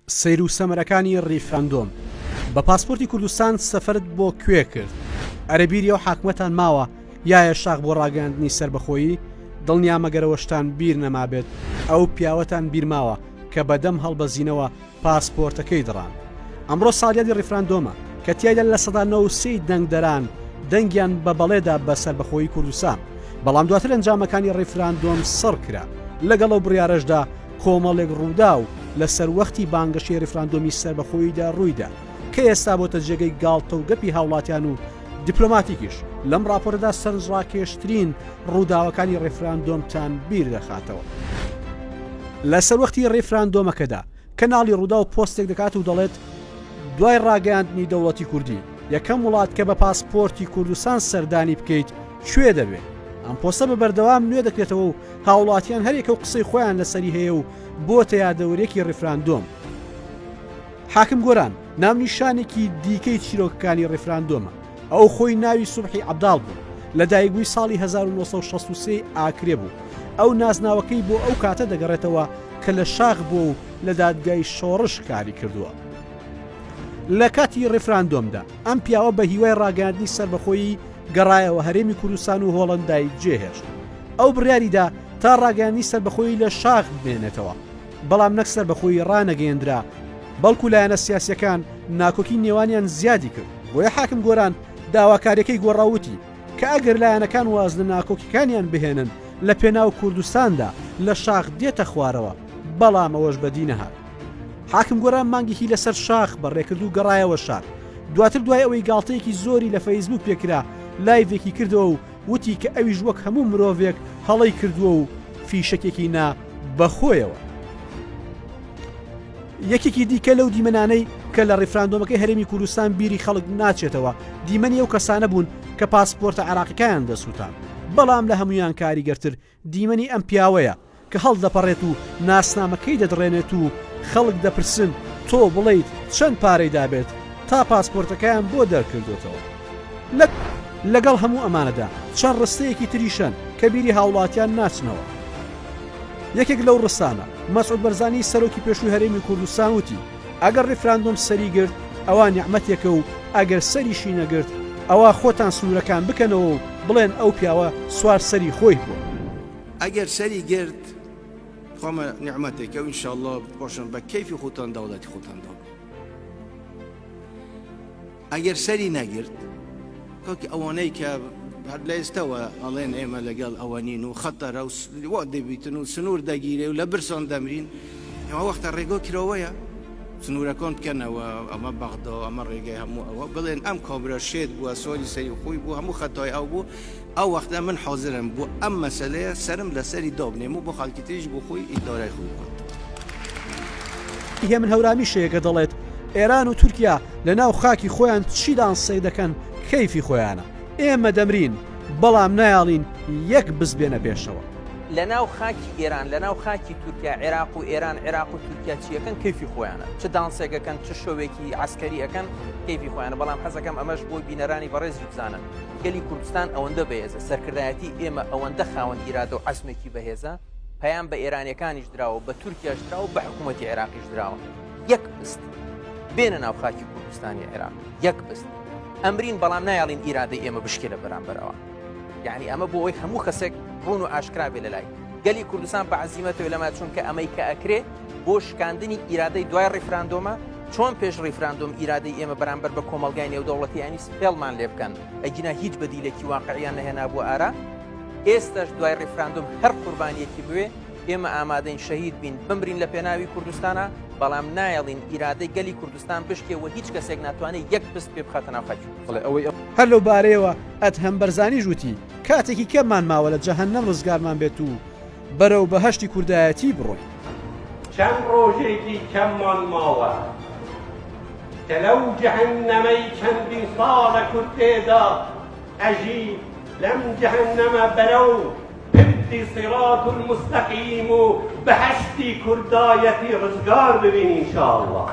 سەیر و سەمەرەکانی ڕیفراندۆم. بە پاسپۆرتی کوردستان سەفەرت بۆ کوێ کرد؟ ئەرێ بیری ئەو حاکمەتان ماوە یایە شاخ بۆ ڕاگەیاندنی سەربەخۆیی؟ دڵنیام ئەگەر ئەوەشتان بیر نەمابێت ئەو پیاوەتان بیر ماوە کە بەدەم هەڵبەزینەوە پاسپۆرتەکەی دڕاند. ئەمڕۆ ساڵیادی ڕیفراندۆمە کە تیایدا 93% دەنگدەران دەنگیان بە بەڵێ دا بە سەربەخۆیی کوردستان، بەڵام دواتر ئەنجامەکانی ڕیفراندۆم سڕ کرا. لەگەڵ ئەو بڕیارەشدا کۆمەڵێک ڕووداو لە سەروەختی بانگەشەی ڕیفراندۆمی سەربەخۆییدا ڕوویدا کە ئێستا بۆتە جێگەی گاڵتە و گەپی هاوڵاتیان و دیپلۆماتیکیش لەم ڕاپۆرتەدا سەرنجڕاکێشترین ڕووداوەکانی ڕیفراندۆمتان بیر دەخاتەوە. لە سەروەختی ڕیفراندۆمەکەدا کەناڵی ڕووداو پۆستێک دەکات و دەڵێت دوای ڕاگەیاندنی دەوڵەتی کوردی یەکەم وڵات کە بە پاسپۆرتی کوردستان سەردانی بکەیت کوێ دەبێت؟ ئەم پۆستە بە بەردەوام نوێ دەکرێتەوە و هاوڵاتیان هەریەکە و قسەی خۆیان لەسەری هەیە و بۆتە یادەوەریەکی ڕیفراندۆم. حاکم گۆران ناونیشانێکی دیکەی چیرۆکەکانی ڕیفراندۆمە. ئەو خۆی ناوی سوبحی عەبداڵ بوو. لە دایکبووی ساڵی 1963 ئاکرێ بوو. ئەو نازناوەکەی بۆ ئەو کاتە دەگەڕێتەوە کە لە شاخ بووە و لە دادگای شۆڕش کاری کردووە. لە کاتی ڕیفراندۆمدا ئەم پیاوە بە هیوای ڕاگەیاندنی سەربەخۆیی گەڕایەوە هەرێمی کوردستان و هۆڵەندای جێهێشت. ئەو بڕیاریدا تا ڕاگەیاندنی سەربەخۆیی لە شاخ بمێنێتەوە، بەڵام نەک سەربەخۆیی ڕانەگەیەندرا، بەڵکو لایەنە سیاسیەکان ناکۆکی نێوانیان زیادی کرد، بۆیە حاکم گۆران داواکاریەکەی گۆڕا و وتی کە ئەگەر لایەنەکان واز لە ناکۆکیەکانیان بهێنن لە پێناو کوردستاندا لە شاخ دێتە خوارەوە، بەڵام ئەوەش بەدی نەهات. حاکم گۆران مانگێکی لەسەر شاخ بەڕێکرد و گەڕایەوە شار. دواتر دوای ئەوەی گاڵتەیەکی زۆری لە فەیسبوک پێکرا، لایڤێکی کردەوە و وتی کە ئەویش وەک هەموو مرۆڤێک هەڵەی کردووە و فیشەکێکی نا بە خۆیەوە. یەکێکی دیکە لەو دیمەنانەی کە لە ڕیفراندۆمەکەی هەرێمی کوردستان بیری خەڵک ناچێتەوە دیمەنی ئەو کەسانە بوون کە پاسپۆرتە عێراقیەکایان دەسووتان بەڵام لە هەموویان کاریگەرتر دیمەنی ئەم پیاوەیە کە هەڵدەپەڕێت و ناسنامەکەی دەدڕێنێت و خەڵک دەپرسن تۆ بڵێیت چەند پارەی دابێت تا پاسپۆرتەکەیان بۆ دەرکردۆتەوە. لە لەگەڵ هەموو ئەمانەدا چەند ڕستەیەکی تریش هەن کە بیری هاوڵاتیان ناچنەوە. یەکێک لەو ڕستانە مەسعود بەرزانی سەرۆکی پێشووی هەرێمی کوردستان وتی، ئەگەر ڕیفراندۆم سەری گرت ئەوا نیعمەتێکە و ئەگەر سەریشی نەگرت ئەوا خۆتان سنوورەکان بکەنەوە و بڵێن ئەو پیاوە سوار سەری خۆی بووە. ئەگەر سەری گرت خۆمە نیعمەتێکە و ئینشاڵڵا باشن بە کەیفی خۆتان دەوڵەتی خۆتان دابن. ئەگەر سەری نەگرت کاکی ئەوانەی کە هەر لە ئێستەوە ئەڵێن ئێمە لەگەڵ ئەوە نین و خەتەرە و وا دەبیتن و سنوور دەگیرێ و لە برسان دەمرین ئەوە وەختە ڕێگۆ کراوەیە سنوورەکان بکەنەوە ئەمە بەغدا ئەمە ڕێگەی هەموو ئەوە بڵێن ئەم کابرا شێت بووە سۆری سەری خۆی بوو هەموو خەتای ئەو بوو ئەو وەختە من حازرم بۆ ئەم مەسەلەیە سەرم لەسەری دابنێم و بۆ خەڵکی تریش بۆ خۆی ئیدارەی خۆی بکات. هێمن هەورامی شەیەکە دەڵێت ئێران و تورکیا لە ناو خاکی خۆیان چی دانسێک دەکەن کەیفی خۆیانە ئێمە دەمرین بەڵام نایاڵین یەک بز بێنە پێشەوە. لە ناو خاکی ئێران لە ناو خاکی تورکیا عێراق و ئێران عێراق و تورکیا چیەکەن کەیفی خۆیانە چ دانسێک ئەکەن چ شۆوێکی عەسکەری ئەکەن کەیفی خۆیانە بەڵام حەزەکەم ئەمەش بۆ بینەرانی بەڕێزیش بزانن گەلی کوردستان ئەوەندە بەهێزە، سەرکردایەتی ئێمە ئەوەندە خاوەن ئیرادە و عەزمێکی بەهێزە، پەیام بە ئێرانیەکانیش دراوە، بە تورکیاش دراوە، بە حکوومەتی عێراقیش دراوە. یەک پست بێنە ناو خاکی کوردستانی عێراق، یەک پست. ئەمرین بەڵام نایەڵین ئیرادەی ئێمە بشکێ لە بەرامبەر ئەوان. یعنی ئەمە بۆ ئەوەی هەموو کەسێک ڕوون و ئاشکرا بێ لەلای گەلی کوردستان بە عەزیمەتەوە لەما چونکە ئەمەی کە ئەکرێ بۆ شکاندنی ئیرادەی دوای ڕیفراندۆمە چۆن پێش ڕیفراندۆم ئیرادەی ئێمە بەرامبەر بە کۆمەڵگای نێودەوڵەتی ئەنیس فێڵمان لێ بکەن ئەگینا هیچ بەدیلێکی واقعیان نەهێنابووە ئارا ئێستاش دوای ڕیفراندۆم هەر قوربانیەکی بوێ ئێمە ئامادەین شەهید بین بمرین لە پێناوی کوردستانە بەڵام نایەڵین ئیرادەی گەلی کوردستان بشکێ و هیچ کەسێک ناتوانێت یەک پست پێ بخاتە ناو خاکی بەڵێ ئەوەی هەر لەو بارەیەوە ئەدهەم بەرزانیش وتی کاتێکی کەممان ماوە لە جەهەنەم ڕزگارمان بێت و بەرەو بەهەشتی کوردایەتی بڕۆین. چەند ڕۆژێکی کەممان ماوە کە لەو جەهەنەمەی چەندین ساڵە کورد تێدا ئەژی، لەم جەهەنەمە بەرەو پردی صراط المستقیم و بەهەشتی کوردایەتی ڕزگار ببین ان شاء اللە.